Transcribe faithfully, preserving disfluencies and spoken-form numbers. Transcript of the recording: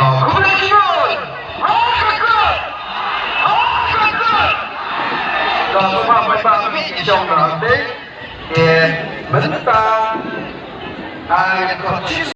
Kumne ki bun. Ha ka kut. Ha ka kut. Ka sma paidbah mih ki shong na te. Ke mynta. Ai ka